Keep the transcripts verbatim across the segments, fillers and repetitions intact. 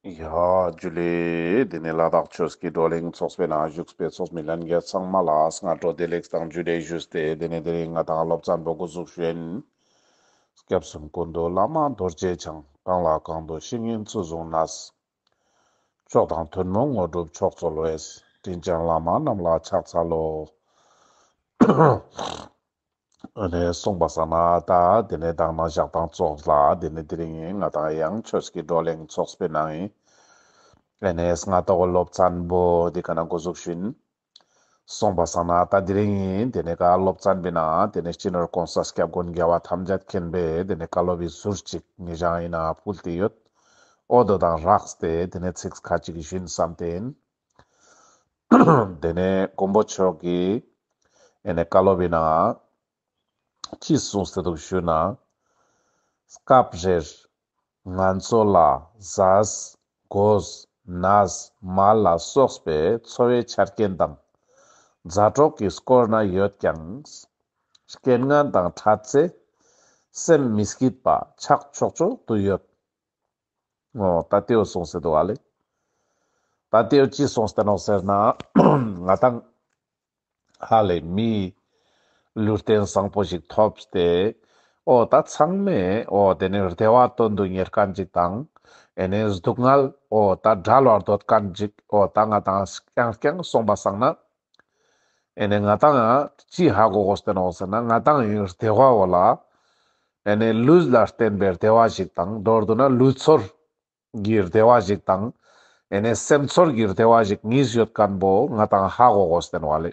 ཡ་ཇུ་ལེ། དེ་ནས་ལ་དྭགས་ཆོས་ཀྱི་བགྲོ་གླེང་ཚོགས་པའི་ནང་བཞུགས་པའི་ཚོགས་མི་ལྷན་རྒྱས་ཚང་མ་ལ་སྔ་དྲོ་བདེ་ལེགས་དང་ཇུ་ལེ་ཞུས་ཏེ། དེ་ནས་དེ་རིང་ང་དང་སློབ་ཚན་པོ་འགོ་འཛུགས་ཞུ་ཡིན། སྐྱབས་གསུམ་ཀུན་འདུས་བླ་མ་རྡོ་རྗེ་འཆང་། གང་ལ་གང་འདུལ་བཤེས་གཉེན་ཚུལ་བཟུང་ནས། མཆོག་དང་ཐུན་མོང་དངོས་གྲུབ་མཆོག་སྩོལ་བའི། དྲིན་ཅན་བླ་མ་རྣམས་ལ་ཕྱག་འཚལ་ལོ། ཨ་ནེ་སོང་པ་སང་ན་ད་དེ་ནས་དང་ན་ཞག་དང་ཙོགས་ལ་དེ་ནས་དེ་རིང་ང་དང་ཡང་ཆོས་ཀྱི་བགྲོ་གླེང་ཚོགས་པའི་ནང་ཨ་ནེ་སྔ་ཏོག་སློབ་ཚན་པོ་དེ་ཀ་ན་འགོ་འཛུགས་ཞུ་ཡིན། སོང་པ་སང་ན་ད་དེ་རིང་དེ་ནས་ཀ་སློབ་ཚན་པའི་ནང་དེ་ནས་སྤྱི་ནོར་གོང་ས་སྐྱབས་མགོན་རྒྱལ་བ་ཐམས་ཅད་མཁྱེན་པའི་དེ་ནས་བཀའ་སློབ་བི་ཟུར་ཅིག་ཉེ་ཞང་ཨིན་ན་ཕུལ་ཏེ་ཡོད། འོ་དོ་དང་རགས་ཏེ་དེ་ནས་ཚིག་ཁ་ཅིག་ཞུ་ཡིན་བསམ་སྟེ་ཨིན། དེ་ནས་མགོན་པོ་མཆོག་གིས་ཨེ་ནས་བཀའ་སློབ་བི་ནང་ཅི་གསུངས་ཏེ་འདུག་ཞུ་ན། སྐབས་རེར་ང་ཚོ་ལ་ཟས་གོས་གནས་མལ་ལ་སོགས་པའི་འཚོ་བའི་ཆ་རྐྱེན་དང་མཛའ་གྲོགས་ཀྱིས་བསྐོར་ནས་ཡོད་ཀྱང་། རྐྱེན་ངན་དང་འཕྲད་ཚེ་སེམས་མི་སྐྱིད་པ་ཆགས་ཆོག་ཆོག་ཏུ་ཡོད། འོ་ད་དེའོ་གསུངས་ཏེ་འདུག་ཨ་ལེ། ད་དེའོ་ཅི་གསུངས་ཏེ་ནོག་ཟེར་ན་ང་དང་ཧ་ལེ་མི་ལུས་རྟེན་བཟང་པོ་ཞིག་ཐོབ་སྟེ། འོ་ད་ཚང་མས་འོ་དེ་ནས་བདེ་བ་དོན་དུ་གཉེར་མཁན་ཅིག་དང་། ཨེ་ནས་སྡུག་བསྔལ་འོ་ད་བྲལ་བར་འདོད་མཁན་ཅིག་འོ་ད་ང་དང་རྐྱང་རྐྱང་སོང་པ་སང་ན། ཨེ་ནས་ང་དང་ཅི་ཧ་གོ་དགོས་ཏེ་ནོག་ཟེར་ན་ང་དང་ཡིན་བདེ་བ་འོ་ལ། ཨེ་ནས་ལུས་ལ་བརྟེན་པའི་བདེ་བ་ཞིག་དང་མདོར་བསྡུ་ན་ལུས་ཚོར་གྱི་བདེ་བ་ཞིག་དང་། ཨེ་ནས་སེམས་ཚོར་གྱི་བདེ་བ་ཞིག་གཉིས་ཡོད་མཁན་པོ་ང་དང་ཧ་གོ་དགོས་ཏེ་ནོག་ཨ་ལེ།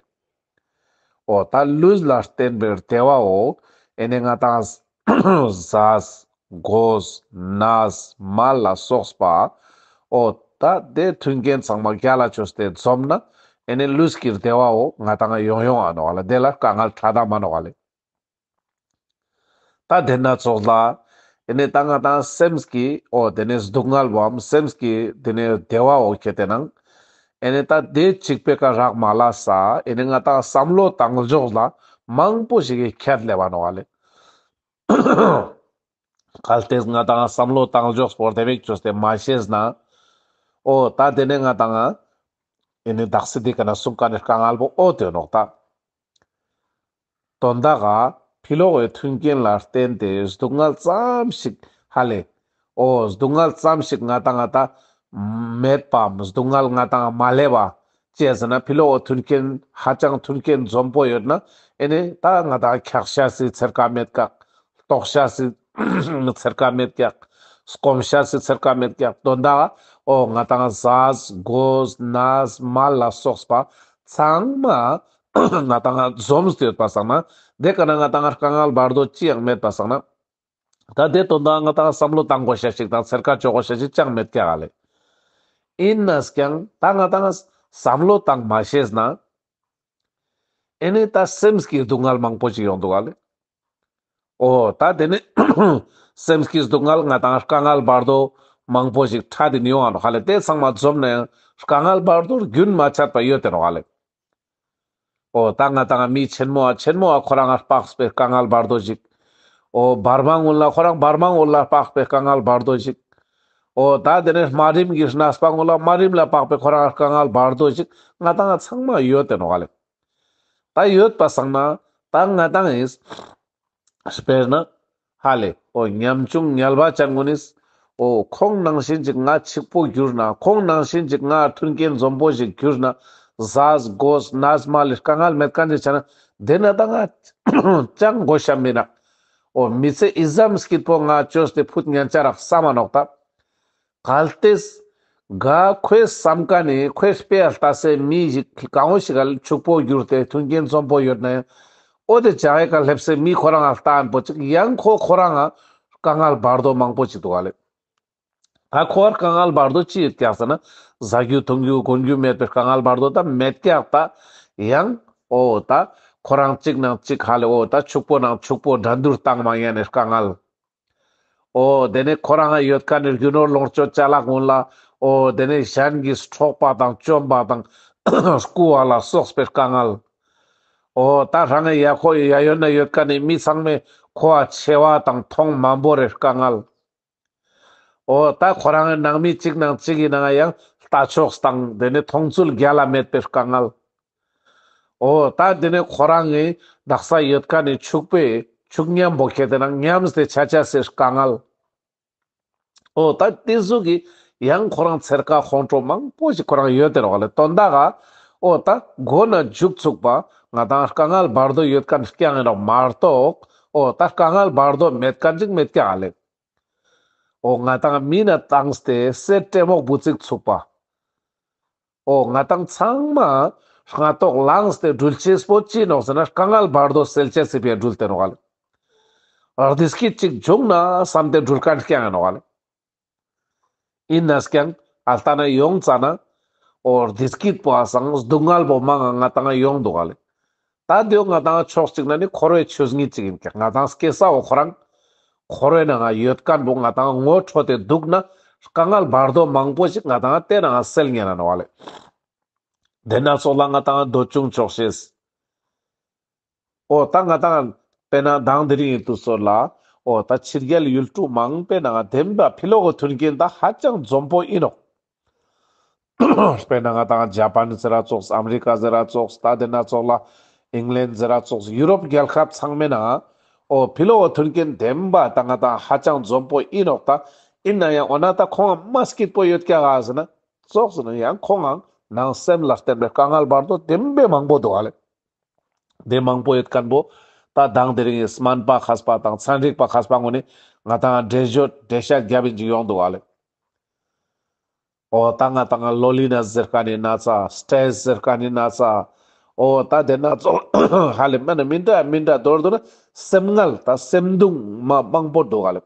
འོ་ད་ལུས་ལ་བརྟེན་པའི་བདེ་བའོ། ཨེ་ནས་ང་དང་ཟས་གོས་གནས་མལ་ལ་སོགས་པ། འོ་ད་དེ་མཐུན་རྐྱེན་ཚང་མ་རྒྱལ་ལ་བཅོས་ཏེ་འཛོམས་ན། ཨེ་ནས་ལུས་ཀྱི་བདེ་བའོ་ང་དང་ཡོང་ཡོང་ཨ་ནོག་ཨ་ལེ། དེ་ལ་དཀའ་ངལ་འཕྲད་ད་མ་ནོག་ཨ་ལེ། ད་དེ་ན་ཙོགས་ལ། ཨེ་ནས་ད་ང་དང་སེམས་ཀྱི་འོ་དེ་ནས་སྡུག་བསྔལ་བོའམ་སེམས་ཀྱི་དེ་ནས་བདེ་བ་འོ་ཁྱེར་ཏེ་ནང་། ཨེ་ནས་ད་དེ་གཅིག་པའི་ཀ་རག་མ་ལས་ས། ཨེ་ནས་ང་དང་བསམ་བློ་བཏང་ཕྱོགས་ལ་མང་པོ་ཞིག་གི་ཁྱད་ལེབ་བ་ནོག་ཨ་ལེ། གལ་ཏེ་ང་དང་བསམ་བློ་བཏང་ཕྱོགས་པོ་དེ་བེག་བཅོས་ཏེ་མ་ཤེས་ན། འོ་ད་དེ་ནས་ང་དང་ཨེ་ནས་དག་ས་དེ་ཀ་ན་གསུང་མཁན་ནི་དཀའ་ངལ་པོ་འོ་དེ་ནོག་ད། དོན་དག་ག་ཕི་ལོག་གི་མཐུན་རྐྱེན་ལ་བརྟེན་ཏེ་སྡུག་བསྔལ་ཙམ་ཞིག་ཧ་ལེ། འོ་སྡུག་བསྔལ་ཙམ་ཞིག་ང་དང་ང་ད་མེད་པའམ་སྡུག་བསྔལ་ང་དང་མ་ལེབ་བ། ཅི་ཟེར་ན་ཕི་ལོག་གི་མཐུན་རྐྱེན་ཧ་ཅང་མཐུན་རྐྱེན་འཛོམས་པོ་ཡོད་ན། ཨེ་ནས་ད་ང་དང་འཁྱག་ཤ་སི་ཚེར་ཀ་མེད་ཀྱག། ལྟོགས་ཤ་སི་ཚེར་ཀ་མེད་ཀྱག། སྐོམ་ཤ་སི་ཚེར་ཀ་མེད་ཀྱག། དོན་དག་འོ་ང་དང་ཟས་གོས་གནས་མལ་ལ་སོགས་པ་ཚང་མ་ང་དང་འཛོམས་ཏེ་ཡོད་པ་སང་ན། དེ་ཀ་ན་ང་དང་དཀའ་ངལ་བར་དོ་ཅི་ཡང་མེད་པ་སང་ན། ད་དེ་དོན་དག་ང་དང་བསམ་བློ་བཏང་དགོས་ཤ་ཞིག་དང་ཚེར་ཀ་བཅོ་དགོས་ཤ་ཞིག་ཅང་མེད་ཀྱག་ཨ་ལེ། ཨིན་ནས་ཀྱང་ད་ང་དང་བསམ་བློ་བཏང་མ་ཤེས་ན། ཨེ་ནས་ད་སེམས་ཀྱི་སྡུག་བསྔལ་མང་པོ་ཞིག་ཡོང་འདུག་ཨ་ལེ། འོ་ད་དེ་ནས་སེམས་ཀྱི་སྡུག་བསྔལ་ང་དང་དཀའ་ངལ་བར་དོ་མང་པོ་ཞིག་འཕྲད་དེ་ནི་ཡོང་ང་ནོག་ཧ་ལེ། དེ་ཚང་མ་འཛོམས་ན་ཡང་དཀའ་ངལ་བར་དོ་རྒྱུན་མ་ཆད་པ་ཡོད་དེ་ནོག་ཧ་ལེ། འོ་ད་ང་དང་མི་ཆེན་མོ་ཨ་ཆེན་མོ་ཨ་ཁོ་རང་ང་དཔགས་པའི་དཀའ་ངལ་བར་དོ་ཞིག། འོ་བར་མ་ངུན་ལ་ཁོ་རང་བར་མ་ངུན་ལ་དཔགས་པའི་དཀའ་ངལ་བར་དོ་ཞིག། འོ་ད་དེ་ནས་དམའ་རིམ་གྱི་གནས་པ་ངུན་ལ་དམའ་རིམ་ལ་དཔགས་པའི་ཁོ་རང་ང་དཀའ་ངལ་བར་དོ་ཞིག་ང་དང་ང་ཚང་མ་ཡོད་དེ་ནོག་ཧ་ལེ། ད་ཡོད་པ་སང་ན་ད་ང་དང་ཨིས་དཔེར་ན་ཧ་ལེ་འོ་ཉམ་ཆུང་ངལ་བ་ཅན་ངུན་ནིས་འོ་ཁོང་ནང་བཞིན་ཅིག་ང་ཕྱུག་པོ་གྱུར་ན་ཁོང་ནང་བཞིན་ཅིག་ང་མཐུན་རྐྱེན་འཛོམས་པོ་ཞིག་གྱུར་ན་ཟས་གོས་གནས་མལ་ལི་དཀའ་ངལ་མེད་མཁན་ཅིག་ཆ་ན་དེ་ན་ད་ང་ཅང་དགོས་ཤ་མེད་ན། འོ་མི་ཚེ་ཨི་ཙམ་སྐྱིད་པོ་ང་བཅོས་ཏེ་ཕུད་ཉན་ཆ་རག་བསམ་མ་ནོག་ད། གལ་ཏེ་ག་ཁོའི་བསམ་ཀ་ནི་ཁོའི་དཔེ་ལྟ་སའི་མི་ཞིག་གང་བོ་ཞིག་ག་ཕྱུག་པོ་གྱུར་ཏེ་མཐུན་རྐྱེན་འཛོམས་པོ་ཡོད་ན་ཡང་། འོ་དེ་ཅག་གི་ཀ་སླེབས་སའི་མི་ཁོ་རང་ང་ལྟ་ཨན་པོ་ཅིག་ཡང་ཁོ་ཁོ་རང་ང་དཀའ་ངལ་བར་དོ་མང་པོ་ཅིག་འདུག་ག་ལེ། ད་ཁོ་དཀའ་ངལ་བར་དོ་ཅི་ཡོད་ཀྱག་ཟེར་ན་ཟ་རྒྱུ་འཐུང་རྒྱུ་གོན་རྒྱུ་མེད་པའི་དཀའ་ངལ་བར་དོ་ད་མེད་ཀྱག་ད། ཡང་འོ་ད་ཁོ་རང་གཅིག་ནང་གཅིག་ཧ་ལེ་འོ་ད་ཕྱུག་པོ་ནང་ཕྱུག་པོ་འགྲན་བསྡུར་བཏང་མ་ཉན་ནི་དཀའ་ངལ། འོ་དེ་ནས་ཁོ་རང་ཡོད་མཁན་ནི་རྒྱུ་ནོར་ལོངས་སྤྱོད་ཅ་ལག་ཀུན་ལ་འོ་དེ་ནས་གཞན་གྱིས་འཕྲོག་པ་དང་བཅོམ་པ་དང་རྐུ་བ་ལ་སོགས་པའི་དཀའ་ངལ། འོ་ད་རང་ཡ་ཁོ་ཡ་ཡོད་ན་ཡོད་མཁན་ནི་མི་ཚང་མས་ཁོ་བ་ཆེ་བ་དང་མཐོང་དམན་པོ་རེ་དཀའ་ངལ། འོ་ད་ཁོ་རང་ནང་མི་གཅིག་ནང་གཅིག་གི་ནང་ཡང་ལྟ་ཕྱོགས་དང་དེ་ནི་མཐོང་ཚུལ་རྒྱལ་ལ་མེད་པའི་དཀའ་ངལ། འོ་ད་དེ་ནི་ཁོ་རང་གི་དག་ས་ཡོད་མཁན་ནི་ཕྱུག་པོའི་ཕྱུག་ཉམ་པོ་ཁྱེར་ཏེ་ན་ཉམས་ཏེ་ཆ་ཆ་སའི་དཀའ་ངལ། འོ་ད་དེ་ཟུག་གི་ཡང་ཁོ་རང་ཚེར་ཀ་ཁོང་ཁྲོ་མང་པོ་ཞིག་ཁོ་རང་ཡོད་དེ་ནོག་ལེ། དོན་དག་ག་འོ་ད་མགོ་ན་མཇུག་ཚུགས་པ་ང་ཏང་དཀའ་ངལ་བར་དོ་ཡོད་མཁན་རྐྱང་ཡིན་ནོག་མ་གཏོགས། འོ་ད་དཀའ་ངལ་བར་དོ་མེད་མཁན་ཅིག་མེད་ཀྱག་ལེ། འོ་ང་ཏང་མི་ན་བཏང་སྟེ་གསེར་ཏྲེ་མོག་བུ་ཙིག་ཚུགས་པ། འོ་ང་ཏང་ཚང་མ་སྔ་ཏོག་ལངས་ཏེ་འགྲུལ་ཅེས་པོ་ཅི་ནོག་ཟེར་ན་དཀའ་ངལ་བར་དོ་སེལ་ཅེས་སི་ཕིའ་འགྲུལ་ཏེ་ནོག་ལེ། བདེ་སྐྱིད་ཅིག་འབྱུང་ན་བསམ་སྟེ་འགྲུལ་མཁན་རྐྱང་ཡིན་ནོག་ལེ། ཡིན་ན་ཀྱང་ཨ་ལྟ་ན་ཡོང་ཙ་ན་འོ་བདེ་སྐྱིད་པོ་ཨ་སང་སྡུག་བསྔལ་པོ་མང་ང་ང་ཏང་ཡོང་འདུག་ག་ལེ། ད་དེའོ་ང་ཏང་ཕྱོགས་གཅིག་ན་ནི་འཁོར་བའི་ཆོས་ཉིད་ཅིག་ཡིན་ཀྱག་ང་ཏང་སྐྱེ་ས་འོ་ཁོ་རང་འཁོར་བའི་ནང་ང་ཡོད་མཁན་པོ་ང་ཏང་ངོ་འཕྲོད་དེ་འདུག་ན་དཀའ་ངལ་བར་དོ་མང་པོ་ཞིག་ང་ཏང་དེ་ནང་ང་སེལ་ཉན་ན་ནོག་ལེ། དེ་ན་ཚོགས་ལ་ང་ཏང་འདོད་ཆུང་ཆོག་ཤེས། འོ་ད་ང་ཏང་དཔེར་ན་མདང་དེ་རིང་ཡིན་དུས་ཚོད་ལ་འོ་ད་ཕྱི་རྒྱལ་ཡུལ་གྲུ་མང་པོའི་ནང་ང་བདེན་པ་ཕི་ལོག་གི་མཐུན་རྐྱེན་ད་ཧ་ཅང་འཛོམས་པོ་ཡིན་ནོག་དཔེར་ན་ང་ཏང་ཇ་པན་ཟེར་ར་ཙོགས། ཨ་མི་རི་ཀ་ཟེར་ར་ཙོགས། ད་དེ་ན་ཚོགས་ལ་ཨིང་ལན་ཟེར་ར་ཙོགས། ཡུ་རོབ་རྒྱལ་ཁབ་ཚང་མའི་ནང་འོ་ཕི་ལོག་གི་མཐུན་རྐྱེན་བདེན་པ་ད་ང་ཏང་ཧ་ཅང་འཛོམས་པོ་ཡིན་ནོག་ད་ཡིན་ན་ཡང་འོ་ན་ད་ཁོང་མ་སྐྱིད་པོ་ཡོད་ཀྱག་ག་ཟེར་ན་ཙོགས་ཟེར་ན་ཡང་ཁོང་ནང་སེམས་ལ་བརྟེན་པའི་དཀའ་ངལ་བར་དོ་བདེན་པའི་མང་པོ་འདུག་ག་ལེ། དེ་མང་པོ་ཡོད་མཁན་པོ་ད་མདང་དེ་རིང་སྨན་པ་མཁས་པ་དང་ཚན་རིག་པ་མཁས་པ་ངོ་ནི་ང་ཏང་འགྲེལ་བརྗོད་འགྲེལ་བཤད་རྒྱབ་ཡིན་ཅིག་ཡོང་འདུག་ག་ལེ། འོ་ད་ང་ཏང་ལོ་ལི་ནས་ཟེར་མཁན་ནི་ན་ཚ་སི་ཊྲེས་ཟེར་མཁན་ནི་ན་ཚ། འོ་ད་དེ་ན་ཚོགས་ཧ་ལེ་མ་ན་མི་འདྲ་མི་འདྲ་མདོར་བསྡུ་ན་སེམས་ངལ་ད་སེམས་གདུང་མ་མང་པོ་འདུག་ག་ལེ།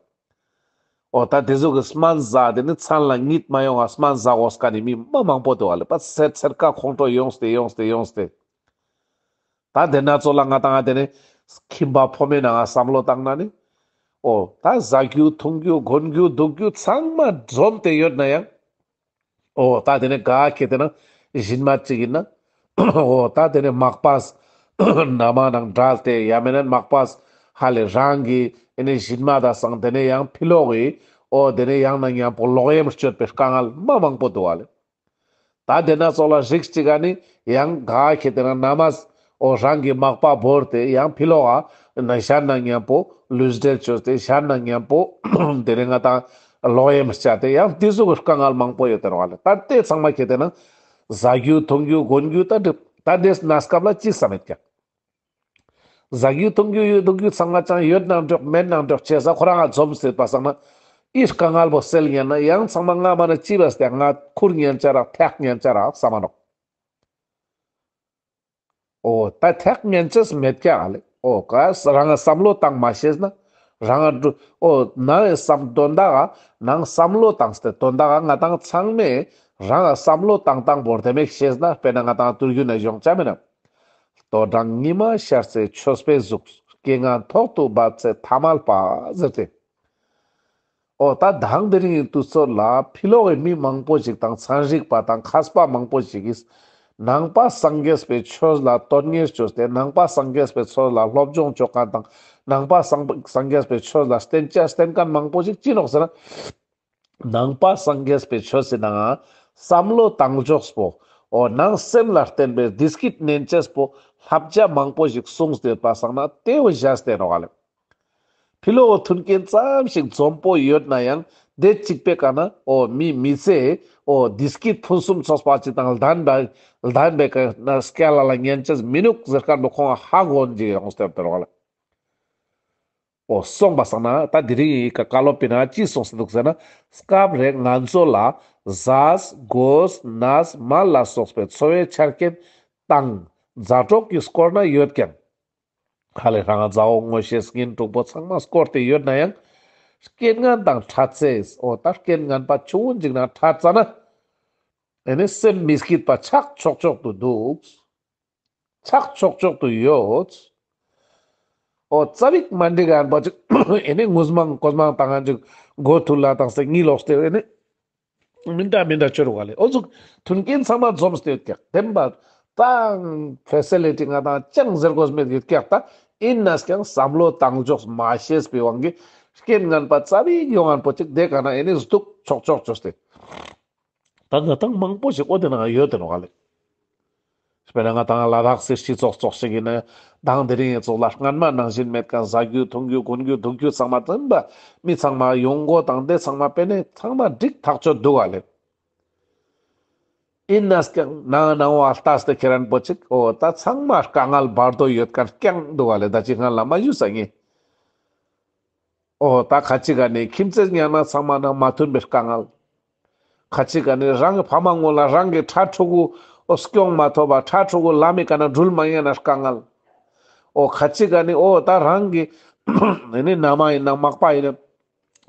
འོ་ད་དེ་ཟུག་གི་སྨན་ཟ་དེ་ནི་མཚན་ལ་གཉིད་མ་ཡོང་བ་སྨན་ཟ་དགོས་མཁན་ནི་མི་མ་མང་པོ་འདུག་ག་ལེ། པ་ཚེར་ཚེར་ཀ་ཁོང་ཁྲོ་ཡོངས་ཏེ་ཡོངས་ཏེ་ཡོངས་ཏེ། ད་དེ་ན་ཚོགས་ལ་ང་ཏང་དེ་ནི་ཁྱིམ་པ་ཕོ་མོའི་ནང་ང་བསམ་བློ་བཏང་ན་ནི་འོ་ད་ཟ་རྒྱུ་འཐུང་རྒྱུ་གོན་རྒྱུ་འདུག་རྒྱུ་ཚང་མ་འཛོམས་ཏེ་ཡོད་ན་ཡང་འོ་ད་དེ་ནི་ག་ཁེ་དེ་ན་ཞན་མ་ཅིག་ཡིན་ན་འོ་ད་དེ་ནི་མག་པ་ན་མ་ནང་བྲལ་ཏེ་ཡང་མེད་ན་མག་པ་ཧ་ལེ་རང་གི་ཨེ་ནི་ཞན་མ་ད་སང་དེ་ནི་ཡང་ཕི་ལོག་གི་འོ་དེ་ནི་ཡང་ན་མཉམ་པོ་ལོག་གཡེམ་སྤྱོད་པའི་དཀའ་ངལ་མ་མང་པོ་འདུག་ག་ལེ། ད་དེ་ན་ཚོགས་ལ་རིགས་གཅིག་ག་ནི་ཡང་ག་ཁེ་དེ་ན་ན་མ་འོ་རང་གི་མག་པ་བོར་ཏེ་ཡང་ཕི་ལོག་ག་ན་ཞན་ན་མཉམ་པོ་ལུས་འབྲེལ་བཅོས་ཏེ་ཞན་ན་མཉམ་པོ་དེ་རིང་ང་ཏང་ལོག་གཡེམ་བྱས་ཏེ་ཡང་དེ་ཟུག་གི་དཀའ་ངལ་མང་པོ་ཡོད་དེ་རོགས་ལེ། ད་དེ་ཚང་མ་ཁེ་དེ་ན་ཟ་རྒྱུ་འཐུང་རྒྱུ་གོན་རྒྱུ་ད་འགྲིག་ད་དེ་གནས་སྐབས་ལ་ཅི་བསམ་མེད་ཀྱང་ཟ་རྒྱུ་འཐུང་རྒྱུ་ཡོད་འདུག་རྒྱུ་ཚང་མ་ཅང་ཡོད་ནང་འགྲོགས་མེད་ནང་འགྲོགས་བྱས་ས་ཁོ་རང་ང་འཛོམས་སྲིད་པ་སང་ན་ཨི་དཀའ་ངལ་པོ་སེལ་ཉན་ན་ཡང་ཚང་མ་ང་མ་ན་ཅི་བས་ཏེ་ང་ཁུར་ཉན་ཆ་རག་ཐེག་ཉན་ཆ་རག་བསམ་མ་ནོག་འོ་ད་ཐེག་ཉན་ཆས་མེད་ཀྱག་ལེ། འོ་ག་རང་ང་བསམ་བློ་བཏང་མ་ཤེས་ན་རང་ང་འགྲོ་འོ་ནང་བསམ་དོན་དག་ག་ནང་བསམ་བློ་བཏང་སྟེ་དོན་དག་ག་ང་ཏང་ཚང་མས་རང་ང་བསམ་བློ་བཏང་བཏང་བོར་དེ་མེད་ཤེས་ན་དཔེར་ན་ང་ཏང་དུས་རྒྱུན་ན་གཞུང་ཆ་མེད་ན། ལྟོ་འགྲངས་ཉི་མ་ཤར་ཚེ་ཆོས་པའི་གཟུགས། རྐྱེན་ངན་ཐོག་ཏུ་བབས་ཚེ་ཐ་མལ་པ་ཟེར་ཏེ། འོ་ད་མདང་དེ་རིང་གི་དུས་ཚོད་ལ་ཕི་ལོག་གི་མི་མང་པོ་ཞིག་དང་ཚན་རིག་པ་དང་མཁས་པ་མང་པོ་ཞིག་གིས་ནང་པ་སངས་རྒྱས་པའི་ཆོས་ལ་དོན་གཉེར་བཅོས་ཏེ་ནང་པ་སངས་རྒྱས་པའི་ཆོས་ལ་སློབ་སྦྱོང་བཅོ་མཁན་དང་ནང་པ་སངས་སངས་རྒྱས་པའི་ཆོས་ལ་བསྟེན་ཆ་བསྟེན་མཁན་མང་པོ་ཞིག་ཅི་ནོག་ཟེར་ན། ནང་པ་སངས་རྒྱས་པའི་ཆོས་སི་ནང་བསམ་བློ་བཏང་ཕྱོགས་པོ། འོ་ནང་སེམས་ལ་བརྟེན་པའི་བདེ་སྐྱིད་ནན་ཅེས་པོ་བསླབ་བྱ་མང་པོ་ཞིག་གསུངས་ཏེ་ཡོད་པ་སང་ན་དེ་བོ་བཞག་སྟེ་ནོག་ལེ། ཕི་ལོག་མཐུན་རྐྱེན་ཙམ་ཞིག་འཛོམས་པོ་ཡོད་ན་ཡང་དེ་གཅིག་པའི་ཀ་ན་འོ་མི་མི་ཚེ་འོ་བདེ་སྐྱིད་ཕུན་སུམ་ཚོགས་པ་ཅིག་དང་ལྡན་པ་ལྡན་པའི་ཀ་ན་སྐྱ་ལ་ལ་ཉན་ཅེས་མི་ནུག་ཟེར་མཁན་པོ་ཁོང་ཧ་གོ་འཇིག་ཡོང་སྟེ་ཡོད་ནོག་ལེ། འོ་སོང་པ་སང་ན་ད་དེ་རིང་གི་བཀའ་སློབ་པོའི་ནང་ཅི་གསུངས་སེ་འདུག་ཟེར་ན། སྐབས་རེ་ང་ཚོ་ལ་ཟས་གོས་གནས་མལ་ལ་སོགས་པའི་འཚོ་བའི་ཆ་རྐྱེན་དང་མཛའ་གྲོགས་ཀྱིས་བསྐོར་ན་ཡོད་ཀྱང་། ཧ་ལེ་རང་མཛའ་བོ་ངོ་ཤེས་གཉེན་གྲོགས་པོ་ཚང་མ་བསྐོར་ཏེ་ཡོད་ན་ཡང་། རྐྱེན་ངན་དང་འཕྲད་ཚེ་འོ་ད་རྐྱེན་ངན་པ་ཆུང་ངུན་ཅིག་ནང་འཕྲད་ཙ་ན། ཨེ་ནི་སེམས་མི་སྐྱིད་པ་ཆགས་ཆོག་ཆོག་ཏུ་འདུག་ཆགས་ཆོག་ཆོག་ཏུ་ཡོད། འོ་ཙ་པིག་མ་འགྲིག་ག་ཡིན་པ་ཅིག་ཨེ་ནི་ངུས་མང་ཀོས་མང་བཏང་ང་ཅིག་མགོ་ཐུར་ལ་བཏང་སྟེ་གཉིད་ལོག་སྟེ་ཨེ་ནི་མི་འདྲ་མི་འདྲ་བཅོ་རུག་ག་ལེ། འོ་ཟུག་མཐུན་རྐྱེན་ཚང་མ་འཛོམས་ཏེ་ཡོད་ཀྱག་བདེན་པ་དང་ཕེ་སི་ལི་ཊི་ང་དང་ཅང་ཟེར་དགོས་མེད་ཡོད་ཀྱག་ད་ཡིན་ནས་ཀྱང་བསམ་བློ་བཏང་ཕྱོགས་མ་ཤེས་པའི་དབང་གིས་ རྐྱེན་ངན་པ་ཙ་པིག་ཡོང་ངན་པོ་ཅིག་དེ་ཀ་ན་ཨེ་ནི་སྡུག་ཆོག་ཆོག་ཅོས་ཏེ། ད་ང་ཏང་མང་པོ་ཞིག་འོ་དེ་ནང་ཡོད་དེ་ནོག་ལེ། དཔེར་ན་ང་ཏང་ལ་དྭགས་སི་སྤྱི་ཚོགས་ཙོགས་ཤིག་ཡིན་ན་དང་དེ་རིང་ཡི་ཚོགས་ལ་སྔན་མ་ནང་བཞིན་མེད་ཀ་ཟ་རྒྱུ་འཐུང་རྒྱུ་གོན་རྒྱུ་འདུག་རྒྱུ་ཚང་མ་བཙན་པ་མི་ཚང་མ་ཡོང་སྒོ་དང་དེ་ཚང་མ་དཔེ་ནས་ཚང་མ་འགྲིག་ཐག་ཆོད་འདུག་ག་ལེ། ཡིན་ནས་ཀྱང་ནང་ནང་བ་ལྟས་ཏེ་ཁྱེད་རང་པོ་ཅིག་འོ་ད་ཚང་མ་དཀའ་ངལ་བར་དོ་ཡོད་མཁན་རྐྱང་འདུག་ག་ལེ། ད་ཅི་སྔན་ལ་མ་ཞུས་ས་ངས། འོ་ད་ཁ་ཅིག་ག་ནི་ཁྱིམ་མཚེས་ཉམ་པོ་ཚང་མ་ནང་མ་མཐུན་པའི་དཀའ་ངལ། ཁ་ཅིག་ག་ནི་རང་གི་ཕ་མ་ངོ་ལ་རང་གི་ཕྲུ་གུ་འོ་སྐྱོང་མ་ཐུབ་པ་ཕྲུ་གུ་ལམ་མི་ཀ་ན་འགྲུལ་མ་ཉན་ན་དཀའ་ངལ། འོ་ཁ་ཅིག་ག་ནི་འོ་ད་རང་གི་ཨེ་ནི་མནའ་མ་ཡིན་ན་མག་པ་ཡིན་ན་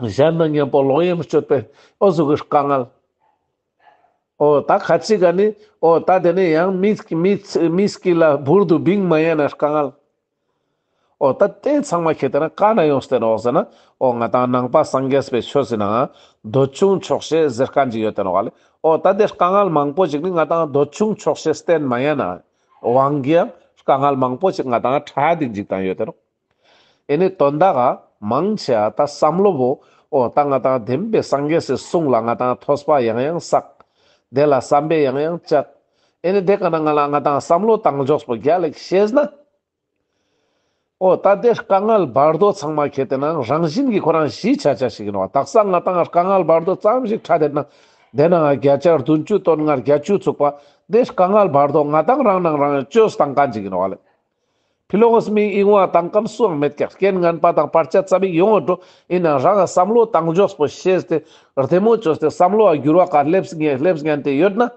གཞན་དང་མཉམ་པོ་ལོག་གཡེམ་སྤྱོད་པའི་འོ་ཟུག་གི་དཀའ་ངལ། འོ་ད་ཁ་ཅིག་ག་ནི་འོ་ད་དེ་ནི་ཡང་མི་མི་མི་སྐྱིད་ལ་བུར་དུ་བིང་མ་ཉན་ན་དཀའ་ངལ། འོ་ད་དེ་ཚང་མ་ཁྱེད་དེ་ན་ཀ་ན་ཡོངས་ཏེ་ནོག་ཟེར་ན། འོ་ང་ཏང་ནང་པ་སངས་རྒྱས་པའི་ཆོས་སི་ནང་འདོད་ཆུང་ཆོག་ཤེས་ཟེར་མཁན་ཅིག་ཡོད་དེ་ནོག་ལེ། འོ་ད་དེ་དཀའ་ངལ་མང་པོ་ཞིག་ནི་ང་ཏང་འདོད་ཆུང་ཆོག་ཤེས་བསྟེན་མ་ཉན་ན་དབང་གིས་ཡང་དཀའ་ངལ་མང་པོ་ཞིག་ང་ཏང་ཁྲ་དིང་ཅིག་དང་ཡོད་དེ་ནོག་ཨེ་ནི་དོན་དག་ག་མང་ཆེ་བ་ད་བསམ་བློ་བོ་འོ་ད་ང་ཏང་བདེན་པའི་སངས་རྒྱས་སི་གསུང་ལ་ང་ཏང་ཐོས་པ་ཡང་ཡང་བསགས། དེ་ལ་བསམ་པས་ཡང་ཡང་དཔྱད། ཨེ་ནི་དེ་ཀ་ན་ང་ལ་ང་ཏང་བསམ་བློ་བཏང་ཕྱོགས་པོ་རྒྱལ་ལེགས་ཤེས་ན། འོ་ད་དེ་དཀའ་ངལ་བར་དོ་ཚང་མ་ཁྱེད་དེ་ན་རང་བཞིན་གྱི་ཁོ་རང་ཞི་ཆ་ཆ་ཞིག་ཡིན་ནོག་དག་ས་ང་ཏང་དཀའ་ངལ་བར་དོ་ཙམ་ཞིག་ཁྲ་དེ་ན་དེ་ན་བརྒྱ་ཆ་བདུན་ཅུ་དོན་ལྔ་བརྒྱད་ཅུ་ཚུགས་པ་དེ་དཀའ་ངལ་བར་དོ་ང་ཏང་རང་ནང་རང་བཅོས་བཏང་མཁན་ཅིག་ཡིན་ནོག་ལེ། ཕི་ལོགས་མི་ཨིན་བ་དང་ཀམ་སུའང་མེད་ཀྱག་རྐྱེན་ངན་པ་དང་བར་ཆད་ཙ་པིག་ཡོང་འགྲོ་ཡིན་ན་རང་བསམ་བློ་བཏང་ཕྱོགས་པོ་ཤེས་ཏེ་བདེ་མོ་བཅོས་ཏེ་བསམ་བློ་བ་འགྱུར་བ་ཀ་སླེབས་ཉན་སླེབས་ཉན་ཏེ་ཡོད་ན།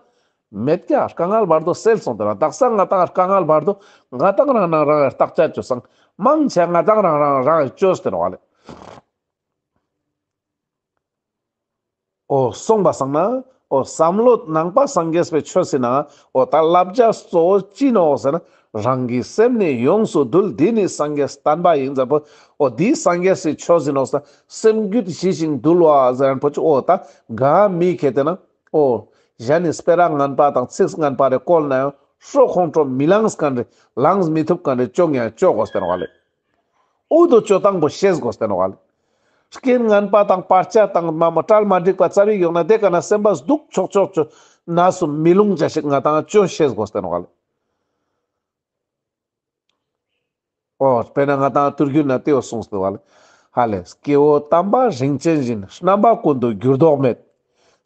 མེད་ཀྱག་དཀའ་ངལ་བར་དོ་སེལ་སོང་དེ་ན་དག་ས་ང་ཏང་དཀའ་ངལ་བར་དོ་ང་ཏང་རང་ནང་རང་བརྟག་དཔྱད་བཅོས་སང་མང་ཆེ་ང་ཏང་རང་རང་རང་བཅོས་ཏེ་ནོག་ལེ། འོ་སོང་པ་སང་ན། འོ་བསམ་བློ་ནང་པ་སངས་རྒྱས་པའི་ཆོས་སི་ནང་འོ་ད་བསླབ་བྱ་གཙོ་བོ་ཅི་ནོག་ཟེར་ན། རང་གི་སེམས་ནི་ཡོངས་སུ་འདུལ། འདི་ནི་སངས་རྒྱས་བསྟན་པ་ཡིན་ཟེར་པོ། འོ་འདི་སངས་རྒྱས་སི་ཆོས་ཡིན་ནོག་ཟེར་ན། སེམས་རྒྱུད་ཞི་ཞིང་དུལ་བ་ཟེར་ན་པོ་ཅིག་འོ་ད་ག་མི་ཁྱེད་དེ་ན། འོ་གཞན་ནི་སྤེ་ར་ངན་པ་དང་ཚིག་ངན་པ་རེ་བཀོལ་ན་ཡང་ཤོ་ཁོང་ཁྲོ་མི་ལངས་མཁན་རེ་ལངས་མི་ཐུབ་མཁན་རེ་ཅོ་ཡང་ཅོ་དགོས་ཏེ་ནོག་ལེ། འོ་དོ་ཅོ་སྟངས་པོ་ཤེས་དགོས་ཏེ་ནོག་ལེ། རྐྱེན་ངན་པ་དང་བར་ཆད་དང་མ་མ་གྲལ་མ་འགྲིག་པ་ཙ་པིག་ཡོང་ན་དེ་ཀ་ན་སེམས་པ་སྡུག་ཆོག་ཆོག་ཅོ་ན་སུ་མི་ལུང་བྱ་ཞིག་ང་ཏང་ཅོ་ཤེས་དགོས་ཏེ་ནོག་ལེ། འོ་དཔེར་ན་ང་ཏང་དུས་རྒྱུན་ན་དེའོ་གསུངས་ཏེ་བ་ལེ། ཧ་ལེ་སྐྱེ་བོ་དམ་པ་རིན་ཆེན་བཞིན། རྣམ་པ་ཀུན་ཏུ་འགྱུར་ལྡོག་མེད།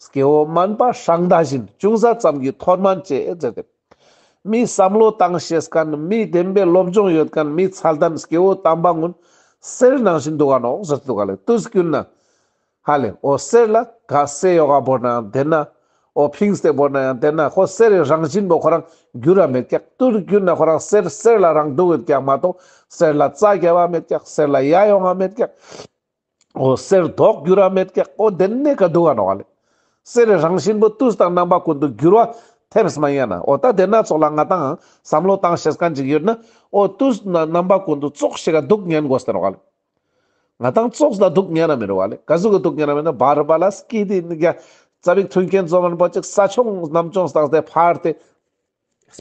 སྐྱེ་བོ་དམན་པ་སྲང་མདའ་བཞིན། ཅུང་ཟད་ཙམ་གྱིས་མཐོ་དམན་བྱེད་ཟེར་ཏེ། མི་བསམ་བློ་བཏང་ཤེས་མཁན་མི་བདེན་པའི་སློབ་སྦྱོང་ཡོད་མཁན་མི་ཚད་ལྡན་སྐྱེ་བོ་དམ་པ་ཀུན་གསེར་ནང་བཞིན་འདུག་ག་ནོག་ཟེར་ཏེ་འདུག་ག་ལེ། དུས་རྒྱུན་ན། ཧ་ལེ་འོ་གསེར་ལ་ག་གསེར་ཡོག་ག་བོར་ན་ཡང་དེ་ན། འོ་ཕིངས་ཏེ་བོར་ན་ཡང་དེ་ན་ཁོ་གསེར་རི་རང་བཞིན་པོ་ཁོ་རང་འགྱུར་ར་མེད་ཀྱག་དུས་རྒྱུན་ན་ཁོ་རང་གསེར་གསེར་ལ་རང་འདུག་ཡོད་ཀྱག་མ་གཏོགས་གསེར་ལ་རྩ་རྒྱབ་པ་མེད་ཀྱག་གསེར་ལ་ཡ་ཡོང་ང་མེད་ཀྱག་འོ་གསེར་མདོག་འགྱུར་ར་མེད་ཀྱག་འོ་དེ་ནས་ཀ་འདུག་ག་ནོག་ལེ། གསེར་རི་རང་བཞིན་པོ་དུས་དང་རྣམ་པ་ཀུན་ཏུ་འགྱུར་བ་ཐེབས་མ་ཡིན་ན། འོ་ད་དེ་ན་ཚོགས་ལ་ང་ཏང་བསམ་བློ་བཏང་ཤེས་མཁན་ཅིག་ཡོད་ན། འོ་དུས་ན་རྣམ་པ་ཀུན་ཏུ་ཙོགས་ཤིག་ག་འདུག་ཉན་དགོས་ཏེ་ནོག་ལེ། ང་ཏང་ཙོགས་ལ་འདུག་ཉན་ན་མི་རུང་བ་ལེ། ག་ཟུག་གི་འདུག་ཉན་ན་མི་ན་བར་བར་ལ་སྐྱིད་དེ་ནི་རྒྱ་ཙ་པིག་མཐུན་རྐྱེན་འཛོམས་མཁན་པོ་ཅིག་ས་ཆུང་གནམ་ཆུང་བཏང་སྟེ་ཕར་ཏེ།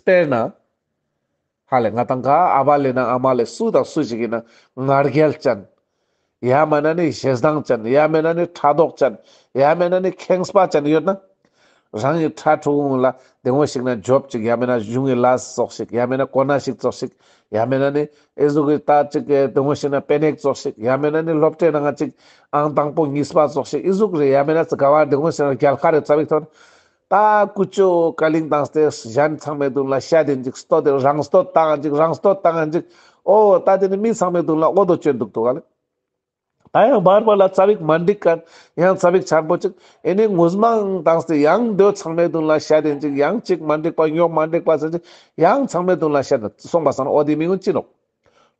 དཔེར་ན། ཧ་ལེ་ང་ཏང་ག་ཨ་བ་ལེ་ན་ཨ་མ་ལེ་སུ་དང་སུ་ཞིག་ཡིན་ན་ང་རྒྱལ་ཅན། ཡ་མེད་ན་ནི་ཞེ་སྡང་ཅན། ཡ་མེད་ན་ནི་ཕྲག་དོག་ཅན། ཡ་མེད་ན་ནི་ཁེངས་པ་ཅན་ཡོད་ན། རང་གི་ཕྲུ་གུ་ལ་དེ་ངོ་ཞིག་ན་ཇོབ་ཅིག་ཡ་མེད་ན་གཞུང་གི་ལས་ཙོགས་ཤིག་ཡ་མེད་ན་གོ་གནས་ཤིག་ཙོགས་ཤིག་ཡ་མེད་ན་ནི་ཨེ་ཟུག་གི་ད་ཅིག་དེ་ངོ་ཞིག་ན་པེ་ནེག་ཙོགས་ཤིག་ཡ་མེད་ན་ནི་སློབ་གྲྭའི་ནང་ཅིག་ཨང་དང་པོ་གཉིས་པ་ཙོགས་ཤིག་ཨེ་ཟུག་རེ་ཡ་མེད་ན་ཙི་ག་བ་དེ་ངོ་ཞིག་ན་རྒྱལ་ཁ་རེ་ཙ་པིག་ཐོན། ད་ཀུ་ཅོ་ཀ་ལིང་བཏང་སྟེ་གཞན་ཚང་མའི་མདུན་ལ་བཤད་དེ་ཅིག་སྟོད་དེ་རང་སྟོད་བཏང་ཅིག་རང་སྟོད་བཏང་ཅིག་འོ་ད་དེ་ནི་མི་ཚང་མའི་མདུན་ལ་འོ་དོ་ཅོ་འདུག་འདུག་ག་ལེ། ད་ཡང་བར་བར་ལ་ཙ་པིག་མ་འགྲིག་མཁན་ཡང་ཙ་པིག་ཆེན་པོ་ཅིག་ཨེ་ནི་ངུ་མང་བཏང་སྟེ་ཡང་འདོད་ཚང་མའི་མདུན་ལ་བཤད་དེ་ཅིག་ཡང་ཅིག་མ་འགྲིག་པ་ཉོག་མ་འགྲིག་པ་ཟེར་ཅིག་ཡང་ཚང་མའི་མདུན་ལ་བཤད་དེ་སོང་པ་སང་ན་འོ་དེ་མི་ངུན་ཅི་ནོག་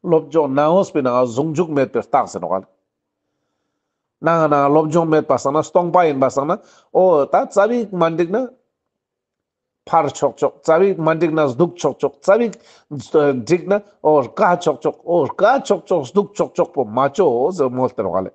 སློབ་སྦྱོང་ནང་ངོས་པའི་ནང་ཟུང་འཇུག་མེད་པའི་རྟགས་ཟེར་ནོག་ག་ལེ། ནང་ན་སློབ་སྦྱོང་མེད་པ་སང་ན་སྟོང་པ་ཡིན་པ་སང་ན་འོ་ད་ཙ་པིག་མ་འགྲིག་ན་ཕར་ཆོག་ཆོག་ཙ་པིག་མ་འགྲིག་ན་སྡུག་ཆོག་ཆོག་ཙ་པིག་འགྲིག་ན་འོ་དཀའ་ཆོག་ཆོག་འོ་དཀའ་ཆོག་ཆོག་སྡུག་ཆོག་ཆོག་པོ་མ་ཅོ་ཟེར་མོལ་ཏེ་རོག་ལེ།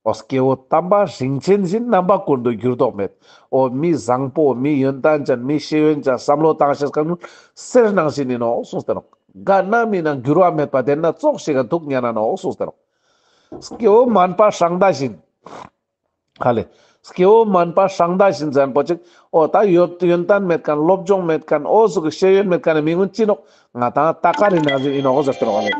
འོ་སྐྱེ་བོ་དམ་པ་རིན་ཆེན་བཞིན། རྣམ་པ་ཀུན་ཏུ་འགྱུར་ལྡོག་མེད། འོ་མི་བཟང་པོ་མི་ཡོན་ཏན་ཅན་མི་ཤེས་ཡོན་ཅན་བསམ་བློ་བཏང་ཤེས་མཁན་གསེར་ནང་བཞིན་ཡིན་ནོག་གསུངས་ཏེ་ནོག་ག་ན་མི་ནང་འགྱུར་བ་མེད་པ་དེ་ན་ཙོགས་ཤིག་ག་འདུག་ཉན་ན་ནོག་གསུངས་ཏེ་ནོག་སྐྱེ་བོ་དམན་པ་སྲང་མདའ་བཞིན། ཧ་ལེ། སྐྱེ་བོ་དམན་པ་སྲང་མདའ་བཞིན་ཟེར་ཁན་པོ་ཅིག་འོ་ད་ཡོད་ཡོན་ཏན་མེད་ཁན་སློབ་སྦྱོང་མེད་ཁན་འོ་ཟུག་གི་ཤེས་ཡོན་མེད་ཁན་ནི་མི་ངུན་ཅི་ནོག་ང་ཏང་ཏ་ཀ་རི་ནང་བཞིན་ཨིན་ནོག་ཟེར་ཏེ་ནོག་ཧ་ལེ།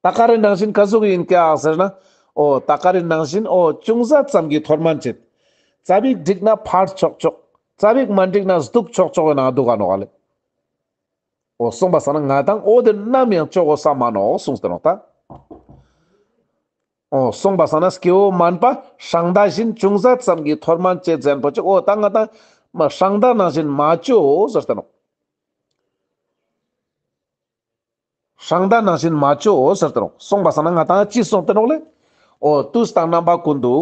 ཏ་ཀ་རི་ནང་བཞིན་ག་ཟུག་ཨིན་ཀྱག་ཟེར་ན། འོ་ཏ་ཀ་རི་ནང་བཞིན་འོ་ཅུང་ཟད་ཙམ་གྱིས་མཐོ་དམན་བྱེད། ཙ་པིག་འགྲིག་ན་ཕར་ཆོག་ཆོག་ཙ་པིག་མ་འགྲིག་ན་སྡུག་ཆོག་ཆོག་གི་ནང་འདུག་ག་ནོག་ཧ་ལེ། འོ་སོང་པ་སང་ན་ང་ཏང་འོ་དེ་ནམ་ཡང་ཅོ་གོས་ས་མ་ནོག་གསུངས་ཏེ་ནོག་ད། འོ་སོང་པ་སང་ན་སྐྱེ་བོ་དམན་པ་སྲང་མདའ་བཞིན་ཅུང་ཟད་ཙམ་གྱིས་མཐོ་དམན་བྱེད་ཟེར་ཁན་པོ་ཅིག་འོ་ད་ང་ཏང་མ་སྲང་མདའ་ནང་བཞིན་མ་ཅོ་ཟེར་ཏེ་ནོག་སྲང་མདའ་ནང་བཞིན་མ་ཅོ་ཟེར་ཏེ་ནོག་སོང་པ་སང་ན་ང་ཏང་ཅི་གསུངས་ཏེ་ནོག་ལེ། འོ་དུས་དང་རྣམ་པ་ཀུན་ཏུ།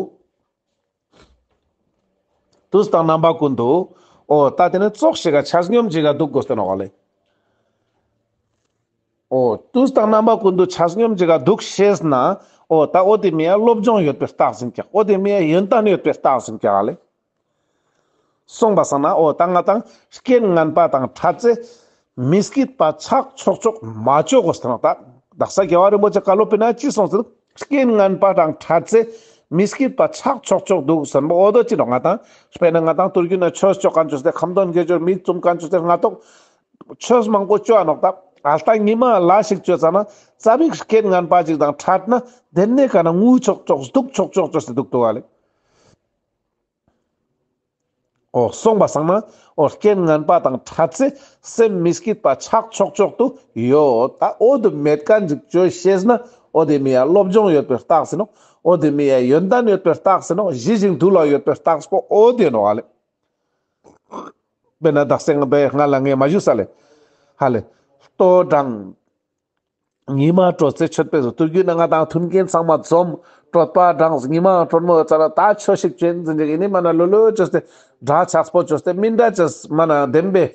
དུས་དང་རྣམ་པ་ཀུན་ཏུ། འོ་ད་དེ་ནི་ཙོགས་ཤིག་ག་ཆ་སྙོམས་ཤིག་ག་འདུག་གོས་ཏེ་ནོག་ལེ། འོ་དུས་དང་རྣམ་པ་ཀུན་ཏུ་ཆ་སྙོམས་ཤིག་ག་འདུག་ཤེས་ན། འོ་ད་འོ་དེ་མི་ཡ་སློབ་སྦྱོང་ཡོད་པའི་རྟགས་ཨིན་ཀྱག་འོ་དེ་མི་ཡ་ཡོན་ཏན་ཡོད་པའི་རྟགས་ཨིན་ཀྱག་ལེ། སོང་པ་སང་ན་འོ་ད་ང་ཏང་རྐྱེན་ངན་པ་དང་ཕྲད་ཚེ་མི་སྐྱིད་པ་ཆགས་ཆོག་ཆོག་མ་ཅོ་གོས་ཏེ་ནོག་ད། དག་ས་རྒྱལ་བ་རིན་པོ་ཆེ་བཀའ་སློབ་པོའི་ནང་ཅི་གསུངས་ཏེ་འདུག་རྐྱེན་ངན་པ་དང་ཕྲད་ཚེ་མི་སྐྱིད་པ་ཆགས་ཆོག་ཆོག་འདུག་ཟེར་ཁན་པོ་འོ་དོ་ཅི་ནོག་ང་ཏང་དཔེར་ན་ང་ཏང་དུས་རྒྱུན་ན་ཆོས་ཅོ་ཁན་ཅོས་ཏེ་ཁ་འདོན་དགེ་སྦྱོར་མི་བཙུམ་ཁན་ཅོས་ཏེ་སྔ་ཏོག་ཆོས་མང་པོ་ཅོ་འ་ནོག་ད། ཨ་ལྟ་ཉི་མ་ལ་ཞིག་ཅོ་ཙ་ན་ཙ་པིག་རྐྱེན་ངན་པ་ཅིག་དང་ཕྲད་ན་དེ་ནེ་ཀ་ན་ངུ་ཆོག་ཆོག་སྡུག་ཆོག་ཆོག་ཅོས་ཏེ་འདུག་ཏོ་ཨ་ལེ། འོ་སོང་པ་སང་ན་འོ་རྐྱེན་ངན་པ་དང་ཕྲད་ཚེ་སེམས་མི་སྐྱིད་པ་ཆགས་ཆོག་ཆོག་ཏུ་ཡོད། ད་འོ་དེ་མེད་ཁན་ཅིག་ཅོ་ཤེས་ན་འོ་དེ་མི་ཡ་སློབ་སྦྱོང་ཡོད་པའི་རྟགས་ཨིན་ནོག་འོ་དེ་མི་ཡ་ཡོན་ཏན་ཡོད་པའི་རྟགས་ཨིན་ནོག་ཞི་ཞིང་དུལ་བ་ཡོད་པའི་རྟགས་པོ་འོ་དེ་ནོག་ཧ་ལེ། དཔེར་ན་དག་ས་ང་པའི་སྔ་ལ་ངས་མ་ཞུས་ས་ལེ། ཧ་ལེ། ལྟོ་འགྲངས། ཉི་མ་དྲོ་ཚེ་མཆོད་པའི་གཟུགས། དུས་རྒྱུན་ན་ང་ཏང་མཐུན་རྐྱེན་ཚང་མ་འཛོམས། གྲོད་པ་འགྲངས། ཉི་མ་དྲོན་མོ་ཡོད་ཙ་ན་ད་ཆོས་ཤིག་ཅོ་ཨིན་ཟེར་ཅིག་ཨིན་ནི་མ་ན་ལོ་ལོ་ཅོས་ཏེ་འདྲ་ཆགས་པོ་ཅོས་ཏེ་མི་འདྲ་ཅོས་མ་ན་བདེན་པའི་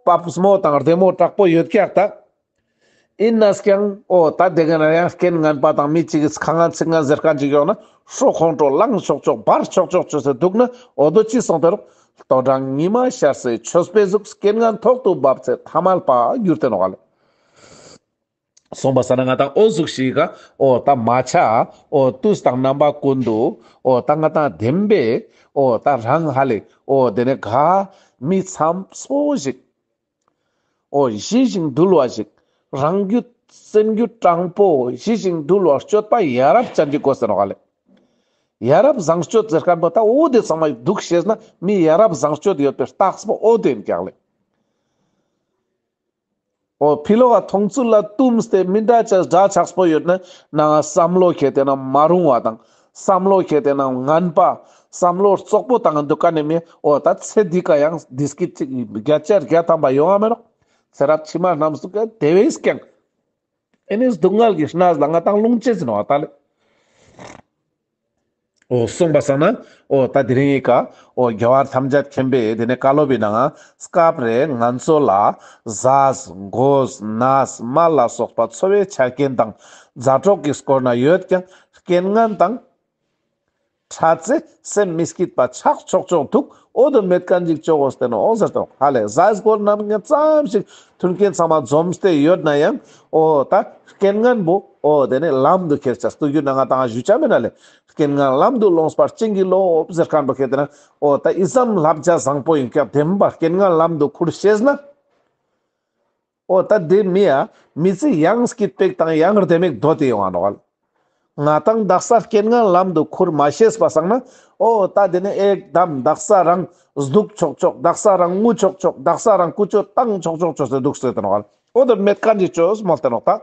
པ་པ་མོ་དང་བདེ་མོ་དྲག་པོ་ཡོད་ཀྱག་ད། ཨིན་ན་ཀྱང་འོ་ད་དེ་ག་ན་ཡང་རྐྱེན་ངན་པ་དང་མི་ཅིག་གི་ཁ་ངན་ཚིག་ངན་ཟེར་ཁན་ཅིག་ཡོང་ན་ཧྲོ་ཁོང་ཁྲོ་ལངས་ཆོག་ཆོག་འབར་ཆོག་ཆོག་ཅོས་ཏེ་འདུག་ན་འོ་དོ་ཅི་སོང་སྟེ་རོག་ལྟོ་འགྲངས་ཉི་མ་ཤར་ཚེ་མཆོད་པའི་གཟུགས། རྐྱེན་ངན་ཐོག་ཏུ་བབས་ཚེ་ཐ་མལ་པ་འགྱུར་ཏེ་ནོག་ལེ། སོང་པ་སང་ན་ང་ཏང་འོ་ཟུག་ཤིག་ག་འོ་ད་མ་ཆ་འོ་དུས་དང་རྣམ་པ་ཀུན་ཏུ་འོ་ད་ང་ཏང་བདེན་པའི་འོ་ད་རང་ཧ་ལེ་འོ་དེ་ནེ་ག་མི་འཚམས་པོ་ཞིག་འོ་ཞི་ཞིང་དུལ་བ་ཞིག་རང་རྒྱུད་སེམས་རྒྱུད་དྲང་པོ་ཞི་ཞིང་དུལ་བ་སྤྱོད་པ་ཡ་རབས་ཅན་ཅིག་དགོས་ཟེར་ནོག་ཧ་ལེ། ཡ་རབས་བཟང་སྤྱོད་ཟེར་ཁན་པོ་ད་འོ་དེ་ཚང་མ་འདུག་ཤེས་ན་མི་ཡ་རབས་བཟང་སྤྱོད་ཡོད་པའི་རྟགས་པོ་འོ་དེ་ཨིན་ཀྱག་ལེ། འོ་ཕི་ལོག་ག་མཐོང་ཚུལ་ལ་བཏུམས་ཏེ་མི་འདྲ་ཅོས་འདྲ་ཆགས་པོ་ཡོད་ན་ནང་བསམ་བློ་ཁྱེར་ཏེ་ན་མ་རུང་བ་དང་བསམ་བློ་ཁྱེར་ཏེ་ན་ངན་པ་བསམ་བློ་རྩོག་པོ་བཏང་འདུག་ཁན་ནི་མི་འོ་ད་ཚེ་འདི་ཀ་ཡང་བདེ་སྐྱིད་ཅིག་བརྒྱ་ཆ་བརྒྱ་ཐམ་པ་ཡོང་ང་མེད་ནོག་ཚེ་རབས་ཕྱི་མ་རྣམས་སུ་ཀ་དེ་བས་ཀྱང་ཨེ་ནི་སྡུག་བསྔལ་གྱི་གནས་ལ་ང་ཏང་ལྷུང་ཅེས་ཨིན་ནོག་ད་ལེ། འོ་སོང་པ་སང་ན་འོ་ད་དེ་རིང་ངི་ཀ་འོ་རྒྱལ་བ་ཐམས་ཅད་མཁྱེན་པའི་དེ་ནེ་བཀའ་སློབ་པའི་ནང་སྐབས་རེ་ང་ཚོ་ལ་ཟས་གོས་གནས་མལ་ལ་སོགས་པ་འཚོ་བའི་ཆ་རྐྱེན་དང་མཛའ་གྲོགས་ཀྱི་སྐོར་ན་ཡོད་ཀྱང་རྐྱེན་ངན་དང་ཕྲད་ཚེ་སེམས་མི་སྐྱིད་པ་ཆགས་ཆོག་ཆོག་འདུག་འོ་དོ་མེད་ཁན་ཅིག་ཅོ་གོས་ཏེ་ནོག་ཟེར་ཏོ་ཧ་ལེ། ཟས་གོས་རྣམ་ངན་ཙམ་ཞིག་མཐུན་རྐྱེན་ཚང་མ་འཛོམས་ཏེ་ཡོད་ན་ཡང་འོ་ད་རྐྱེན་ངན་པོ་འོ་དེ་ནེ་ལམ་དུ་ཁྱེར་ཅེས་དུས་རྒྱུན་ན་ང་ཏང་ཞུ་ཆ་མེད་ན་ལེ། རྐྱེན་ངན་ལམ་དུ་སློངས་པར་བྱིན་གྱིས་རློབས་ཟེར་ཁན་པོ་ཁྱེར་ཏེ་ན་འོ་ད་ཨི་ཙམ་བསླབ་བྱ་བཟང་པོ་ཨིན་ཀྱང་བདེན་པ་རྐྱེན་ངན་ལམ་དུ་ཁུར་ཤེས་ན། འོ་ད་དེ་མི་ཡ་མི་ཚེ་ཡང་སྐྱིད་པོ་དང་ཡང་བདེ་མོ་སྡོད་དེ་ཡོང་ང་ནོག་ལེ། ང་ཏང་དག་ས་རྐྱེན་ངན་ལམ་དུ་ཁུར་མ་ཤེས་པ་སང་ན་འོ་ད་དེ་ནེ་ཨེག་དམ་དག་ས་རང་སྡུག་ཆོག་ཆོག་དག་ས་རང་ངུ་ཆོག་ཆོག་དག་ས་རང་ཀུ་ཅོ་བཏང་ཆོག་ཆོག་ཅོས་ཏེ་འདུག་ཟེར་ཏེ་ནོག་ལེ། འོ་དོ་མེད་ཁན་ཅིག་ཅོས་མོལ་ཏེ་ནོག་ད།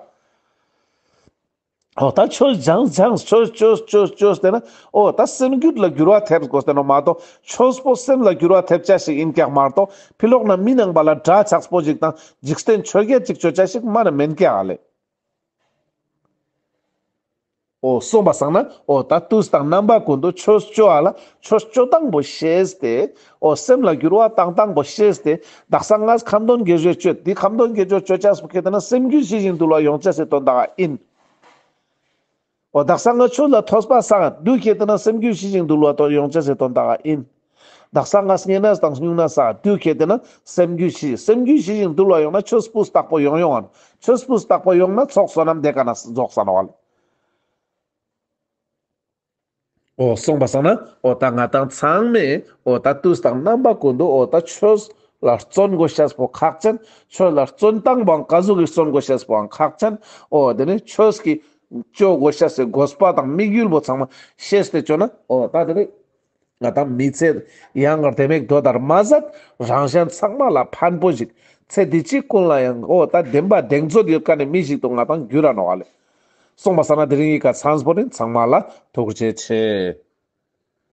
འོ་ད་ཆོས་སྦྱངས་སྦྱངས་ཆོས་ཅོས་ཅོས་ཅོས་ཏེ་ན་འོ་ད་སེམས་རྒྱུད་ལ་འགྱུར་བ་ཐེབས་དགོས་ཏེ་ནོག་མ་གཏོགས་ཆོས་པོ་སེམས་ལ་འགྱུར་བ་ཐེབས་ཅེས་ཤིག་ཨིན་ཀྱག་མ་གཏོགས་ཕི་ལོག་ན་མི་ནང་པ་ལ་འདྲ་ཆགས་པོ་ཞིག་དང་འཇིག་རྟེན་ཆོས་བརྒྱད་ཅིག་ཅོ་ཅེས་ཤིག་མ་ན་མེན་ཀྱག་ལེ། འོ་སོང་པ་སང་ན་འོ་ད་དུས་དང་རྣམ་པ་ཀུན་ཏུ་ཆོས་ཅོ་བ་ལ་ཆོས་ཅོ་སྟངས་པོ་ཤེས་ཏེ་འོ་སེམས་ལ་འགྱུར་བ་བཏང་སྟངས་པོ་ཤེས་ཏེ་དག་ས་ང་ཁ་འདོན་དགེ་སྦྱོར་ཅོས་ཏེ་ཁ་འདོན་དགེ་སྦྱོར་ཅོ་ཅེས་པོ་ཁྱེར་ཏེ་ན་སེམས་རྒྱུད་ཞི་ཞིང་དུལ་བ་ཡོང་ཅེས་སི་དོན་དག་ཨིན། འོ་དག་ས་ང་ཆོས་ལ་ཐོས་པ་བསགས་དུས་ཁྱེར་ཏེ་ན་སེམས་རྒྱུད་ཞི་ཞིང་དུལ་བ་ཡོང་ཅེས་སི་དོན་དག་ཨིན། དག་ས་ང་བསྙེན་གནས་དང་སྨྱུང་གནས་བསགས་དུས་ཁྱེར་ཏེ་ན་སེམས་རྒྱུད་ཞི་སེམས་རྒྱུད་ཞི་ཞིང་དུལ་བ་ཡོང་ན་ཆོས་སྤུས་དག་པོ་ཡོང་ཡོང་ང་ནོག་ཆོས་སྤུས་དག་པོ་ཡོང་ན་ཚོགས་བསོད་ནམས་དེ་ཀ་ན་རྫོགས་ས་ནོག་ལེ། འོ་སོང་པ་སང་ན་འོ་ད་ང་དང་ཚང་མས་འོ་ད་དུས་དང་རྣམ་པ་ཀུན་ཏུ་འོ་ད་ཆོས་ལ་བརྩོན་དགོས་ཤེས་པོ་ཁག་ཅན། ཆོས་ལ་བརྩོན་ཏང་བོའང་ཀ་ཟུག་གི་བརྩོན་དགོས་ཤེས་པོའང་ཁག་ཅན། འོ་དེ་ནི་ཆོས་ཀྱི་ཅོ་དགོས་ཤེས་སི་དགོས་པ་དང་དམིགས་ཡུལ་པོ་ཚང་མ་ཤེས་ཏེ་ཅོ་ན་འོ་ད་དེ་ནི་ང་དང་མི་ཚེ་ཡང་བདེ་མོ་ཞིག་སྡོད་དར་མ་ཟད་རང་གཞན་ཚང་མ་ལ་ཕན་པོ་ཞིག་ཚེ་འདི་ཕྱི་ཀུན་ལ་ཡང་འོ་ད་བདེན་པ་གདེང་ཚོད་ཡོད་མཁན་ནི་མི་ཞིག་ཏུ་ང་དང་འགྱུར་ར་ནོག་ཨ་ལེ། སོང་པ་སང་ན་དེ་རིང་ངི་ཀ་ཚང་པོ་ནི་ཚང་མ་ལ་ཐུགས་རྗེ་ཆེ།